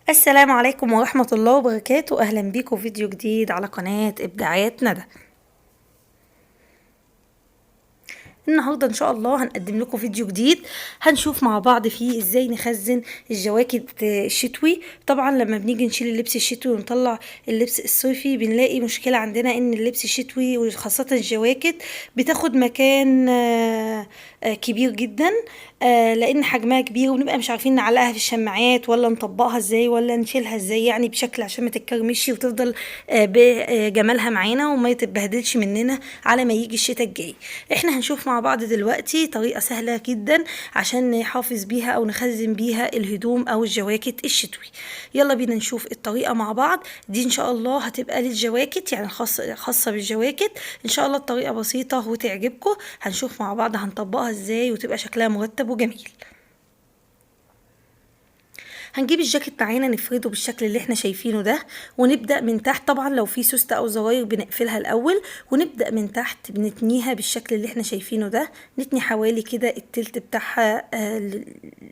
السلام عليكم ورحمة الله وبركاته. أهلا بيكم في فيديو جديد على قناة إبداعات ندى. النهاردة إن شاء الله هنقدم لكم فيديو جديد هنشوف مع بعض فيه إزاي نخزن الجواكت الشتوي. طبعا لما بنيجي نشيل اللبس الشتوي ونطلع اللبس الصيفي بنلاقي مشكلة عندنا إن اللبس الشتوي وخاصة الجواكت بتاخد مكان كبير جدا، لأن حجمها كبير وبنبقى مش عارفين نعلقها في الشماعات ولا نطبقها إزاي ولا نشيلها إزاي، يعني بشكل عشان ما تتكرمش وتفضل بجمالها معانا وما تتبهدلش مننا على ما يجي الشتاء الجاي. احنا هنشوف مع بعض دلوقتي طريقة سهلة جدا عشان نحافظ بيها او نخزن بيها الهدوم او الجواكت الشتوي. يلا بينا نشوف الطريقة مع بعض. دي ان شاء الله هتبقى للجواكت، يعني خاصة بالجواكت. ان شاء الله الطريقة بسيطة وتعجبكم. هنشوف مع بعض هنطبقها ازاي وتبقى شكلها مرتب وجميل. هنجيب الجاكيت معانا نفرده بالشكل اللي احنا شايفينه ده، ونبدأ من تحت. طبعا لو في سوستة او زراير بنقفلها الاول، ونبدأ من تحت بنتنيها بالشكل اللي احنا شايفينه ده. نتني حوالي كده التلت بتاعها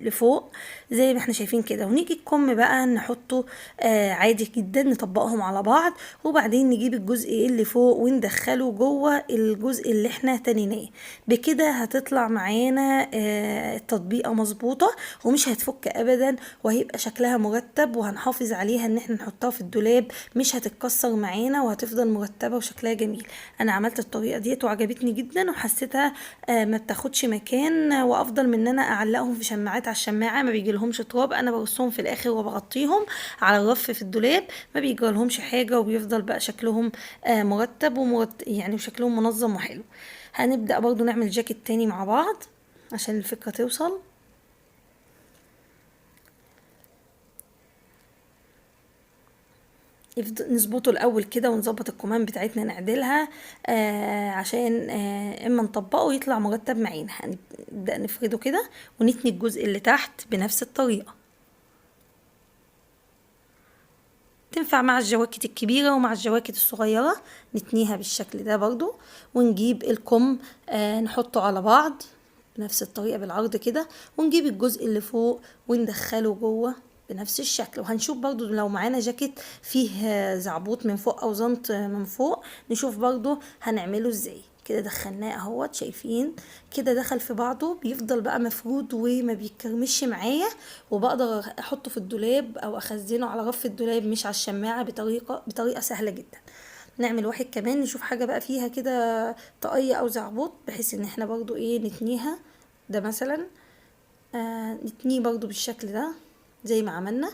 لفوق زي ما احنا شايفين كده. ونيجي الكم بقى نحطه عادي جدا، نطبقهم على بعض، وبعدين نجيب الجزء اللي فوق وندخله جوه الجزء اللي احنا تنيناه. بكده هتطلع معانا التطبيقة مظبوطة ومش هتفك ابدا، وهيبقى شكلها مرتب، وهنحافظ عليها ان احنا نحطها في الدولاب مش هتتكسر معانا وهتفضل مرتبة وشكلها جميل. انا عملت الطريقة ديت وعجبتني جدا، وحسيتها ما بتاخدش مكان، وافضل من ان انا اعلقهم في شماعات على الشماعة ما بيجيلهمش تراب. انا برصهم في الاخر وبغطيهم على الرف في الدولاب، ما بيجيلهمش حاجة، وبيفضل بقى شكلهم مرتب يعني وشكلهم منظم وحلو. هنبدأ برضو نعمل جاكيت تاني مع بعض عشان الفكرة توصل. نظبطه الاول كده ونظبط الكمام بتاعتنا نعدلها عشان اما نطبقه يطلع مرتب معانا. هنبدأ نفرده كده ونتني الجزء اللي تحت بنفس الطريقة. تنفع مع الجواكت الكبيرة ومع الجواكت الصغيرة، نتنيها بالشكل ده برضو. ونجيب الكم نحطه على بعض بنفس الطريقة بالعرض كده، ونجيب الجزء اللي فوق وندخله جوه بنفس الشكل. وهنشوف برضو لو معانا جاكيت فيه زعبوط من فوق او زنط من فوق نشوف برضو هنعمله ازاي. كده دخلناه اهوت، شايفين كده دخل في بعضه، بيفضل بقى مفرود وما بيتكرمش معايا، وبقدر احطه في الدولاب او اخزنه على رف الدولاب مش على الشماعة بطريقة سهلة جدا. نعمل واحد كمان نشوف حاجة بقى فيها كده طاقية او زعبوط، بحيث ان احنا برضو ايه نتنيها. ده مثلا نتنيه برضو بالشكل ده زي ما عملنا،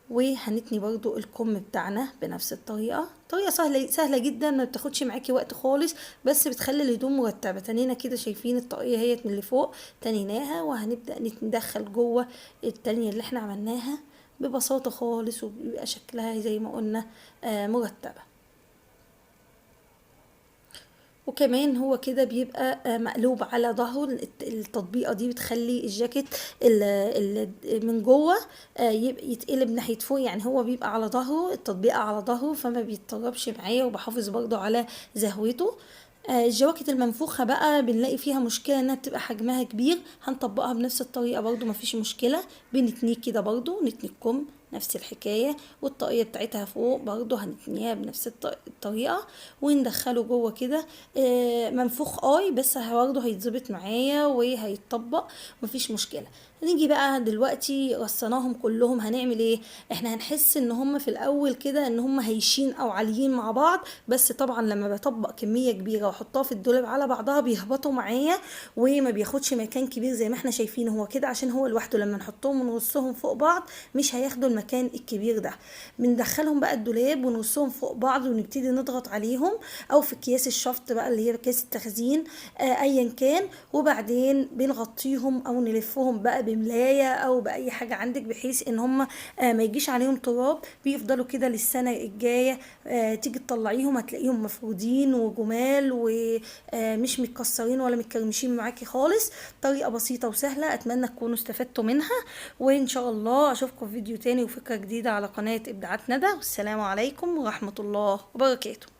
وهنتني برضو الكم بتاعنا بنفس الطريقة. طريقة سهلة جدا، ما بتاخدش معاكي وقت خالص، بس بتخلي الهدوم مرتبة. تنينا كده شايفين الطاقية اهيت من اللي فوق تنيناها، وهنبدأ ندخل جوه التانية اللي احنا عملناها ببساطة خالص، وبيبقى شكلها زي ما قلنا مرتبة. وكمان هو كده بيبقى مقلوب على ظهره. التطبيقة دي بتخلي الجاكيت من جوه يتقلب ناحية فوق، يعني هو بيبقى على ظهره، التطبيقة على ظهره، فما بيتطربش معايا، وبحافظ برضو على زهوته. الجواكت المنفوخة بقى بنلاقي فيها مشكلة انها بتبقى حجمها كبير، هنطبقها بنفس الطريقة برضو مفيش مشكلة. بنتنيه كده برضو، نتني الكم نفس الحكاية، والطاقية بتاعتها فوق برضو هنتنيها بنفس الطريقة، وندخله جوه كده. منفوخ بس برضو هيتظبط معايا وهيتطبق مفيش مشكلة. نيجي بقى دلوقتي رصيناهم كلهم، هنعمل ايه؟ احنا هنحس ان هم في الاول كده ان هم هيشين او عاليين مع بعض، بس طبعا لما بطبق كمية كبيرة واحطها في الدولاب على بعضها بيهبطوا معايا وما بياخدش مكان كبير زي ما احنا شايفين. هو كده عشان هو لوحده، لما نحطهم ونرصهم فوق بعض مش هياخدوا المكان الكبير ده. بندخلهم بقى الدولاب ونرصهم فوق بعض ونبتدي نضغط عليهم، او في اكياس الشفط بقى اللي هي اكياس التخزين ايا كان، وبعدين بنغطيهم او نلفهم بقى بملاية او باي حاجة عندك، بحيث ان هم ما يجيش عليهم تراب. بيفضلوا كده للسنة الجاية، تيجي تطلعيهم هتلاقيهم مفرودين وجمال ومش متكسرين ولا متكرمشين معاكي خالص. طريقة بسيطة وسهلة، اتمنى تكونوا استفدتوا منها، وان شاء الله اشوفكم في فيديو تاني وفكرة جديدة على قناة إبداعات ندى. والسلام عليكم ورحمة الله وبركاته.